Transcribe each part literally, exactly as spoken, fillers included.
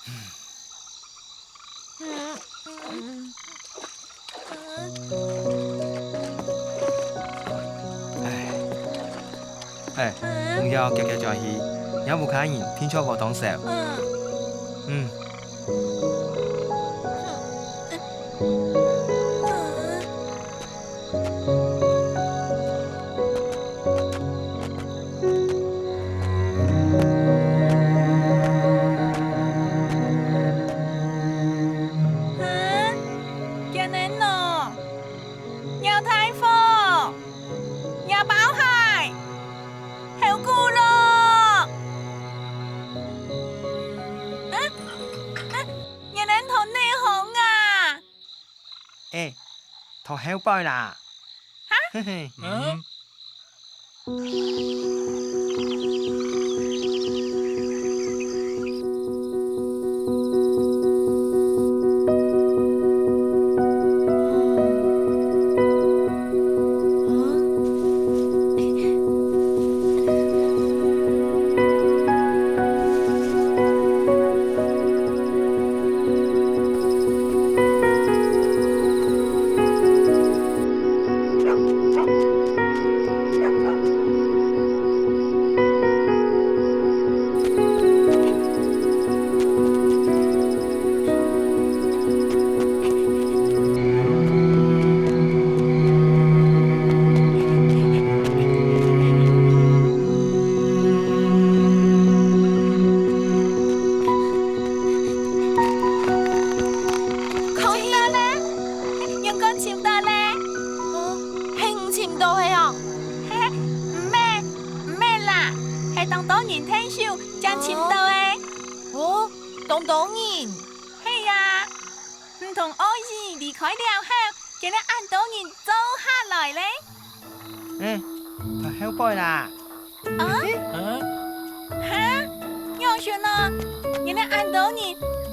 嗯，嗯，嗯。哎，哎，嗯。你愛遽遽轉去，若屋下人定著無當愁。嗯。嗯。嗯。啊，今日喏，若大火，若包鞋，後轱辘。啊，啊，今日同你好啊。 哎，拖後背啦。哈？嘿嘿。嗯？看到咧，員工尋到咧。哦，係你尋到个哦？嘿嘿，毋係，毋係啦，係當多人𢯭手正尋到个。哦，當多人？係啊，你同阿姨離開了後，今日恁多人做下來咧。 哎，拖後背啦。啊？啊？哈？仰般呢？原來恁多人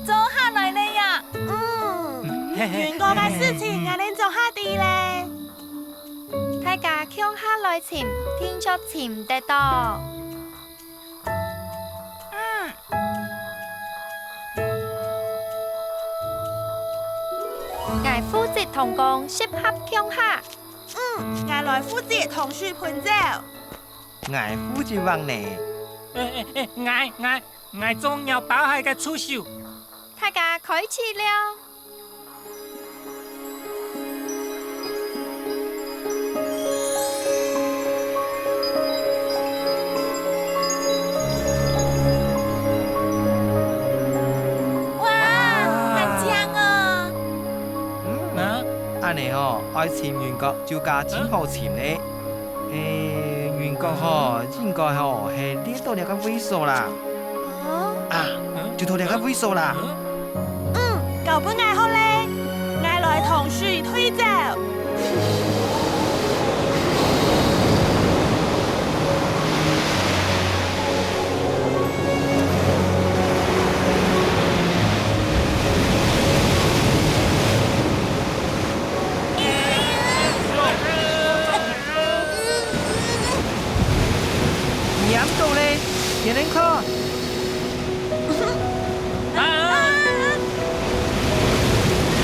做下來了呀！嗯，員工个事情𠊎等做下知咧。大家共下來尋，定著尋得到。 嗯。𠊎負責同光，適合共下。嗯，𠊎來負責同水噴走。𠊎負責橫泥。欸欸欸，𠊎𠊎𠊎做若包鞋个助手。大家開始了。 哇，還靚哦！嗯，啊？恁呢吼，愛尋雲閣就較盡好尋咧。欸，雲閣吼，應該吼係列到這个位所啦。 啊，就到這个位所啦。嗯，交分𠊎好咧，𠊎來同水退走。 黏到咧，天天看。啊！啊！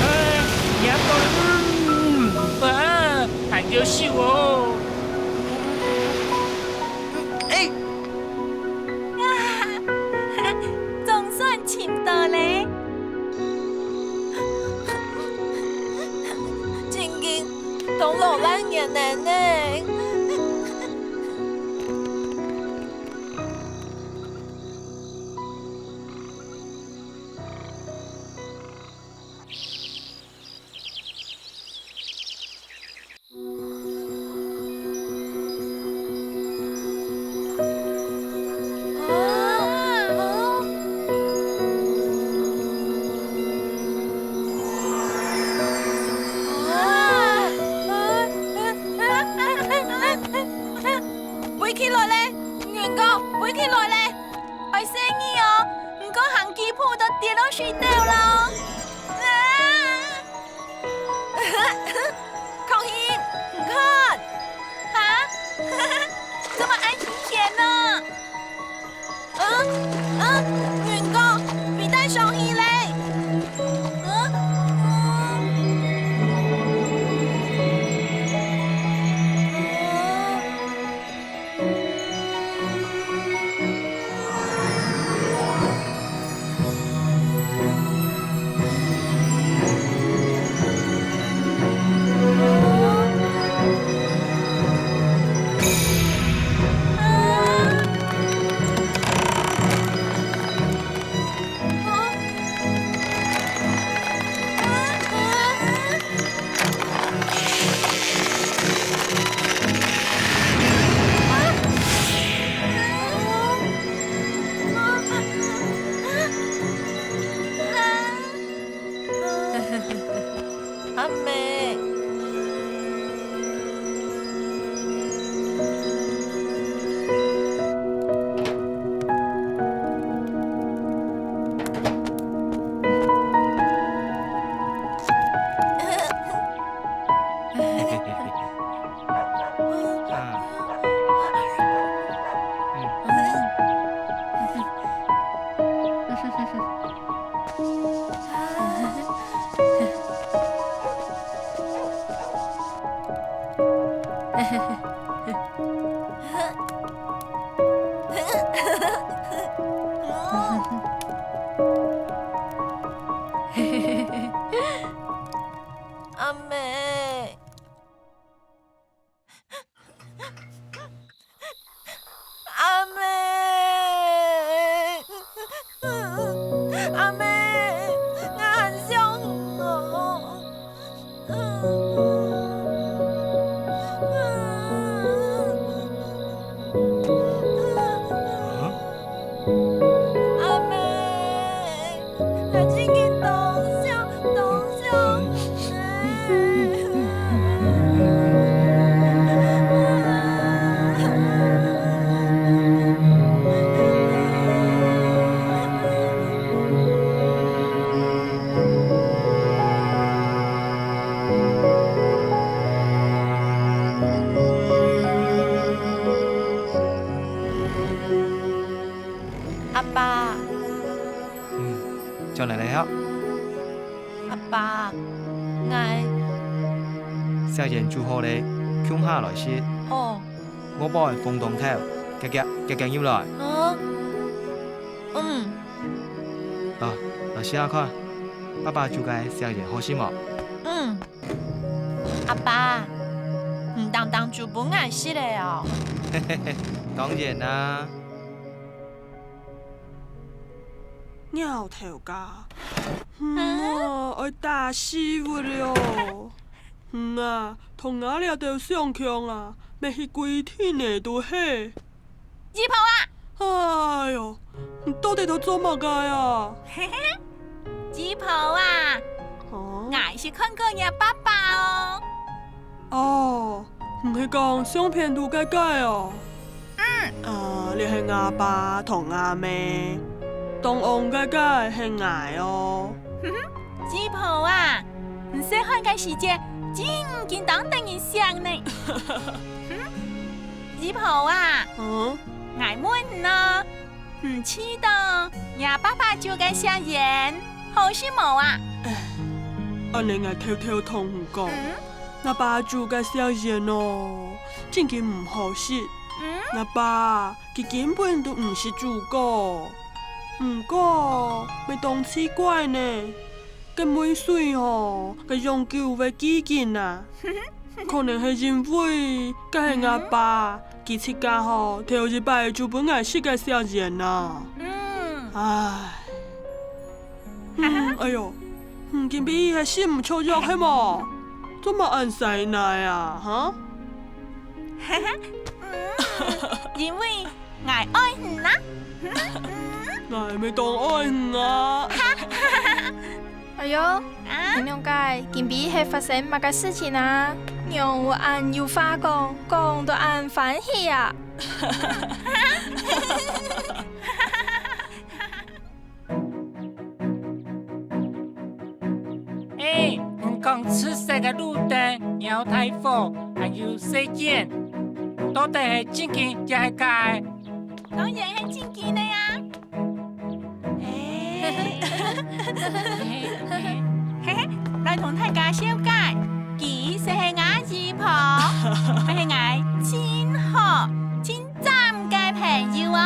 哎，黏到咧。嗯。啊，還要手哦。哎。啊，總算尋到咧。 正經，當勞力人呢。 飛起來咧，員工，飛起來咧！愛細義哦，毋過行幾步就跌落水底咯。啊！ 康欣，你看！哈？做麼恁危險呢？嗯，嗯，員工，飛到上去阿姆，阿姆，阿姆，𠊎還想你哦。 阿姆，𠊎真經當想，當想你。阿爸。嗯，轉來了吼。阿爸，𠊎……食完煮好了，共下來食。哦。外背風當透，遽遽，遽遽入來。啊？嗯。啊，來試下看，爸爸煮个食完好食無？嗯。 阿爸，你當當煮分𠊎食了哦。當然啦。鳥頭家，嗯啊，愛打死𠊎了！嗯啊，同𠊎這兜相共啊，乜係歸天个都係。 姨婆啊！哎喲，你到底在做麼个啊？姨婆啊，哦？𠊎係看過若爸爸哦。哦，你係講相片肚該個哦？嗯。啊，這係吾爸同吾姆，當戇該個係𠊎哦。姨婆啊，你細漢个時節，真經當得人惜呢。 姨婆啊，嗯？𠊎問你哦，你試著若爸爸煮个食完好食無啊？恁呢𠊎偷偷同你講，嗯？吾爸煮个食完哦，真經毋好食。嗯？吾爸佢根本都毋識煮過。毋過，乜當奇怪呢，該味緒吼，該樣久會記緊啊。 可能係因為該係吾爸，佢自家吼，頭一擺煮分𠊎食个食完啊。嗯。唉。嗯，哎喲，你今晡日係食毋著藥係無？做麼恁使奶啊，哈？嗯，因為 𠊎愛你啊！𠊎乜當愛你啊！哎喲，啊？你兩個今晡日係發生麼个事情啊？仰會恁有話講，講到恁歡喜啊？ 欸，你講赤色个路燈、鳥大火，還有細箭，到底係真經也係假个？當然係真經个啊！欸，嘿嘿，來同大家紹介，佢就係吾姨婆，乜係𠊎盡好、盡讚个朋友哦。